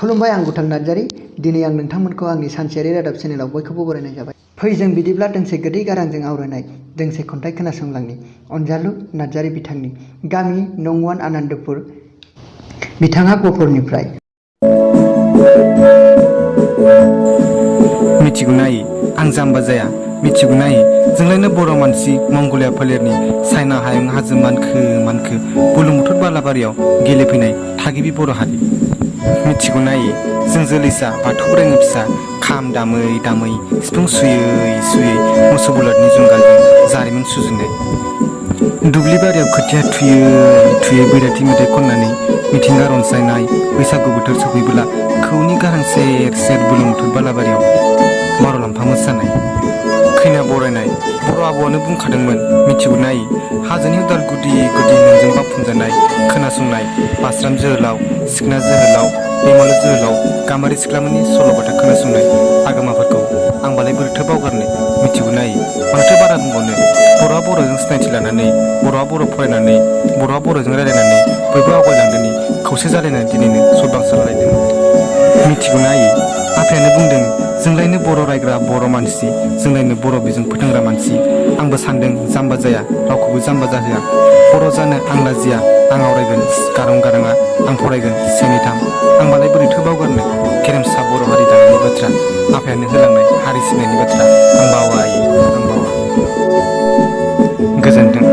खुलुमबाय आं गुथां नार्जारी दिनै आं नोंथांमोनखौ आंनि सानसेयारि रादाब चेनेलाव बयखौबो बरायनाय जाबाय। फै जों बिदिब्ला दोंसे गोदै गारांजों आवरायनाय दोंसे खन्थाइ खोनासंलांनि अनजालु नार्जारी बिथांनि गामि no1 आनन्दपुर बिथाङा गफुरनिफ्राय। मिथिगौनाय आं जाम्बा जाया मिथिगौनाय जोंलायनो बर' मानसि मंगलिया फोलेरनि चाइना हायुं हाजो मानखो बुरलुंबुथुर बालाबारियाव गेलेफैनाय थागिबि बर' हारि। मिथिगौनाय जों जोलैसा बाथौ बोराइनि फिसा खाम दामै दामै सिफुं सुयै मोसौ बलदनि जुंगालजों जारिमिन सुजुनाय। दुब्लि बारियाव खोथिया थुयै बैराथि मेथाइ खननानै मिथिंगा रनसायनाय बैसागु बोथोर सफैब्ला खौनि गारां सेर बुरलुंबुथुर बालाबारियाव बार'लाम्फा मोसानाय। खैना बरायनाय बर' आबौआनो बुंखादोंमोन मिथिगौनाय हाजोनि उदाल गुदि नोंजों बावफुंजानाय खोनासंनाय बास्राम जोहोलाव सिखना जोहोलाव दैमालु जोहोलाव गाम्बारि सिख्लामोननि सल'बाथा खोनासंनाय आगोमाफोरखौ आंबालाय बोरैथो बावगारनो। मिथिगौनाय मानोथो बारा बुंबावनो बर'आ बर'जों सिनायथि लानानै बर'आ बर' फरायनानै बर'आ बर'जों रायलायनानै बयबो आवगायलांदोंनि खौसे जालायनानै दिनैनो सदबांसा लालायदों। मिथिगौनाय आफायानो बुंदों जोंलायनो बर' रायग्रा बर' मानसि जोंलायनो बर' बिजों फोथांग्रा मानसि। आंबो सानदों जाम्बा जाया रावखौबो जाम्बा जाहोआ बर' जानो आं लाजिया आं आवरायगोन गाराङा आं फरायगोन 1, 2, 3 आंबालाय बोरैथो बावगारनो गेरेमसा बर' हारि दानायनि बाथ्रा आफायानो होलांनाय हारि सिबिनायनि बाथ्रा आं बावा गोजोन्थों।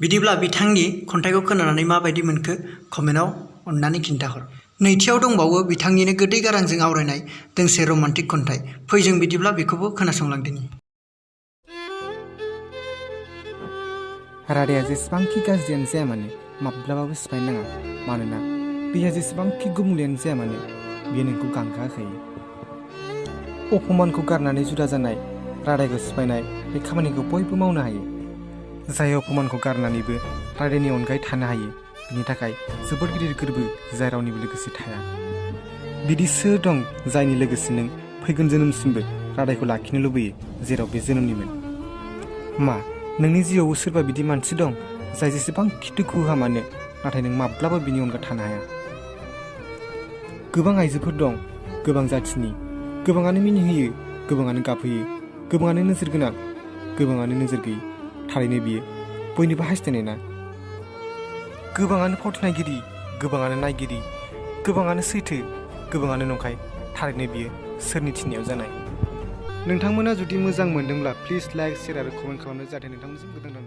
बिदिब्ला बिथांनि खन्थाइखौ खोनानानै माबायदि मोनखो कमेन्टआव अननानै खिन्थाहर। नैथियाव दंबावो बिथांनिनो गोदै गारांजों आवरायनाय दोंसे रमान्टिक खन्थाइ। फै जों बिदिब्ला बेखौबो खोनासंलांदिनि। रादाया जेसेबांखि गाज्रियानो जाया मानो माब्लाबाबो सिफायनो नाङा मानोना दैया जेसेबांखि गुबुंलेयानो जाया मानो बेयो नोंखौ गांगाहोखायो। अपमानखौ गारनानै जुदा जानाय रादायखौ सिफायनाय बे खामानिखौ बयबो मावनो हायो। जाय अपमानखौ गारनानैबो रादायनि अनगायै थानो हायो बिनि थाखाय जोबोद गिदिर गोर्बो जाय रावनिबो लोगोसे थाया। बिदि सोर दं जायनि लोगोसे नों फैगोन जोनोमसिमबो रादायखौ लाखिनो लुबैयो जेराव बे जोनोमनिमोन। मा नोंनि जिउआवबो सोरबा बिदि मानसि दं जाय जेसेबांखि दुखु होआ मानो नाथाय नों माब्लाबा बिनि अनगा थानो हाया। गोबां आइजोफोर दं गोबां जाथिनि गोबाङानो मिनिहोयो गोबाङानो गाबहोयो गोबाङानो नोजोर गोनां गोबाङानो नोजोर गैयै थारैनो बियो बयनिबो हास्थायनाय ना। गोबाङानो फावथिनायगिरि गोबाङानो नायगिरि गोबाङानो सैथो गोबाङानो नंखाय थारैनो बियो सोरनि थिननायाव जानाय। नोंथांमोना जुदि मोजां मोनदोंब्ला प्लिज लाइक शेयार आरो कमेन्ट खालामनो जाहाथे नोंथांमोनजों गोदान